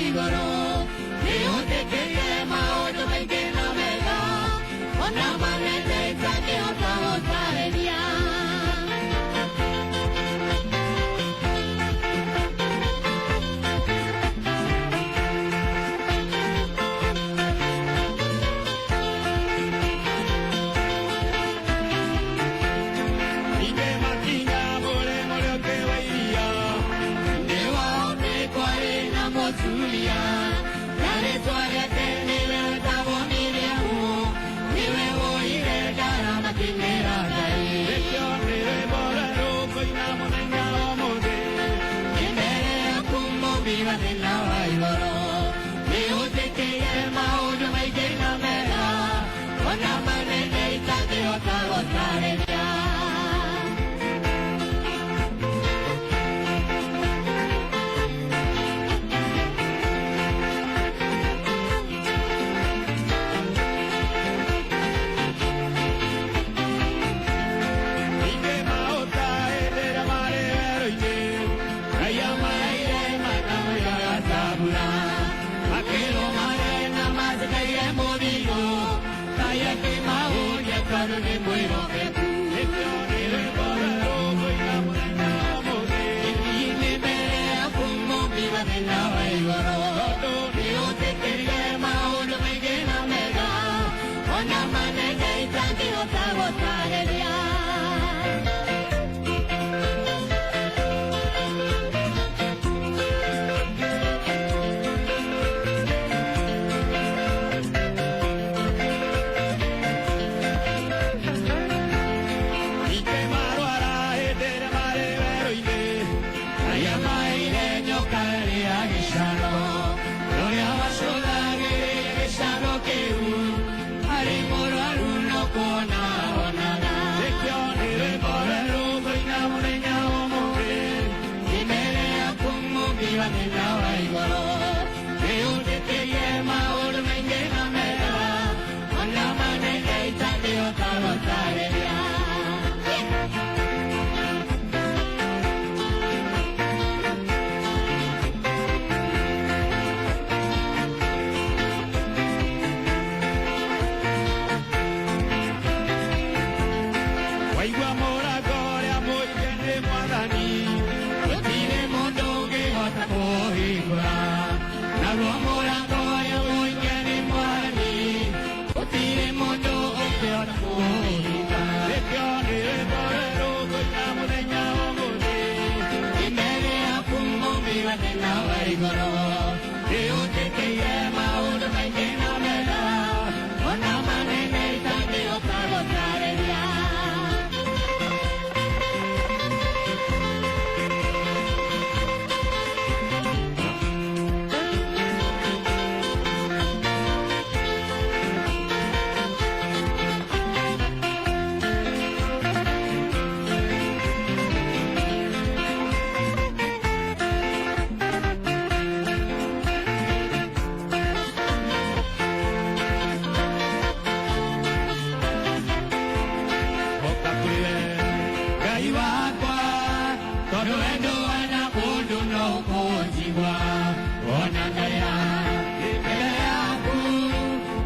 Igũrũ nĩ ũnjĩkĩire maũndũ maingĩ na mega ona manene itangĩhota gũtarĩria. Ningĩ makinya mũrĩmo ũrĩa ũngĩ wa iria. Thĩ wao nĩ kwarĩ na mũtumia na rĩtwa rĩake nĩwe wetagwo Miriamu, nĩwe woire ndaramakinyĩra Ngai. Nĩkĩo nĩ rwĩmbo rwerũ ngũina mũthenya ũmũthĩ. Mbere yaku Mũmbi wa thĩ na wa igũrũ nĩ ũnjĩkĩire maũndũ maingĩ na mega ona manene itangĩhota gũtarĩria. Ningĩ maũta hĩndĩ ĩrĩa marĩ werũ-inĩ. Ngai amaheire mana moigaga ta mbura. Makĩrwo marĩ na macikaire mũthithũ, Ngai akĩmahũnia tondũ nĩ mwĩhokeku. Nĩkĩo nĩ rwĩmbo rwerũ ngũina mũthenya ũmũthĩ. Nĩ mbere yaku Mũmbi wa thĩ na wa igũrũ Tondũ nĩ ũnjĩkĩire maũndũ maingĩ na mega ona manene itangĩhota gũtarĩria. Ningĩ marwara hĩndĩ ĩrĩa marĩ werũ-inĩ. Ngai amaheire nyoka ĩrĩa gĩcano, ũrĩa wacũthagĩrĩria gĩcano kĩu arĩ mũrwaru no kuona onaga. Nĩkĩo nĩ rwĩmbo rwerũ ngũina mũthenya ũmũthĩ. Mbere yaku Mũmbi wa thĩ na wa igũrũ nĩ ũnjĩkĩire maũndũ maingĩ na mega ona manene itangĩhota gũtarĩria. Waigua mũrango ũrĩa mũige nĩ Mwathani. Gũtirĩ mũndũ ũngĩhota kũũhingũra, naguo mũrango ũrĩa mũige nĩ Mwathani, gũtirĩ mũndũ ũngĩhota kũũhinga. Nĩkĩo nĩ rwĩmbo rwerũ ngũina mũthenya ũmũthĩ. Mbere yaku Mũmbi wa thĩ na wa igũrũ nĩ ũnjĩkĩire maũndũ maingĩ na mega ona manene itangĩhota gũtarĩria. Oka kũrĩ we Ngai wakwa tondũ wendo wana mũndũ no kũnjigua ona ndarĩa mbere yaku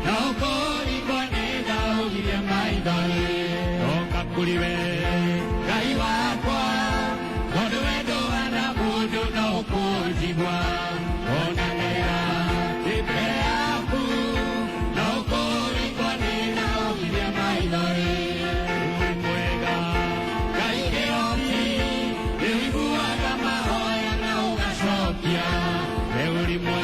no kũringwo nĩ ndaũgirie maithori. Oka kũrĩ we Ngai wakwa tondũ wendo wana mũndũ no kũnjigua ona ndarĩa mbere yaku no kũringwo nĩ ndaũgirie maithori. Ũrĩ mwega. Ngai kĩhoti nĩ ũiguaga mahoya na ũgacokia. We ũrĩ mwega.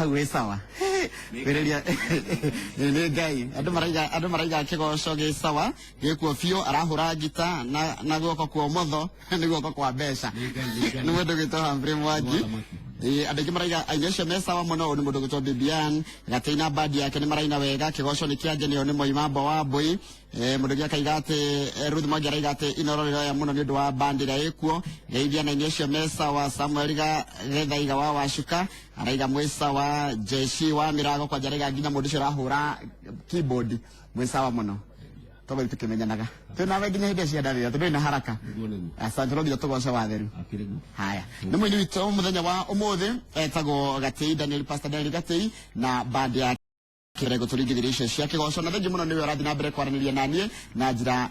Hau wĩ sawa. Wĩrĩria nĩ Ngai. Andũ maraiga kĩgoco gĩ sawa, gĩkuo biũ, arahũra ngita na guoko kwa ũmotho nĩ guoko kwa mbeca. Nĩ mũndũ gwĩtwo Humphrey Mwangi. Ĩĩ, andũ aingĩ maraiga aini acio me sawa mũno. Ũyũ nĩ mũndũ gwĩtwo Bibian Gatĩ na bandi yake nĩ maraina wega, kĩgoco nĩ kĩanjenio nĩ Moimambo wa Mbũi. Mũndũ ũngĩ akaiga atĩ Ruth Mwangi araiga atĩ Inoro rĩroya mũno nĩ ũndũ wa bandi ĩrĩa ĩkuo, geithia na aini acio me sawa. Samuel Gethaiga wa Wacuka araiga mwĩ sawa. Jeshi wa Mĩrago kwanja araiga nginya mũndũ ũcio ũrahũra keyboard mwĩ sawa mũno. Toguo tũkĩmenyanaga twĩ nawe nginya hĩndĩ cia ndarĩra tondũ na haraka. Asante, no nginya tũgoce watheru. Haya, nĩ mũini witũ mũthenya wa ũmũthĩ etagwo Gatĩi Daniel, Pastor Daniel Gatĩi na bandi yake gũtũringithĩria icio cia kĩgoco, na thengiũ mũno nĩwe ũrathiĩ na mbere kwaranĩria naniĩ na njĩra